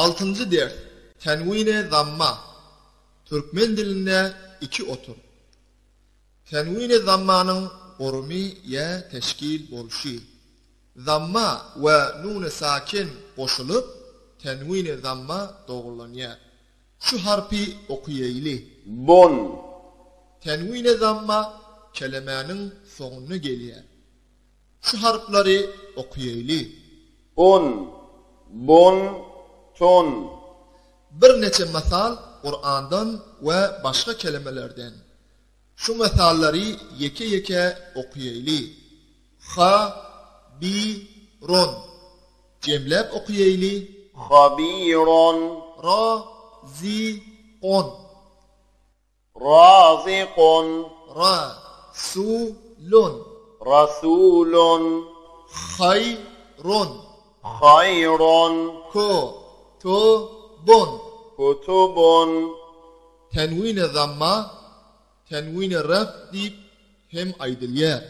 Altynjy ders, Tenwine zamma. Türkmen dilinde iki otur. Tenwine zammanyň gurumy ýa teşkil bolşy. Zamma we nune sakin goşulyp, tenwine zamma dogrulanýar. Şu harpy okuýaýly. Bon. Tenwine zamma kelemäniň soňunda gelýär. Şu harplary okuýaýly. On, bon, ton. Birneçe mysal Kurandan we başga kelemelerden. Şu mysallary ýeke-ýeke okuýaýly. Ha, bi, ron. Jemläp okuýaýly. Habiron. Ra, zi, on. Razykun. Ra, su, lun. Rasulun. Haý, run. Haýrun. Ko, to, bun. Kutubun. Tenwine zamma, tenwine ref diýip hem aýdylýar.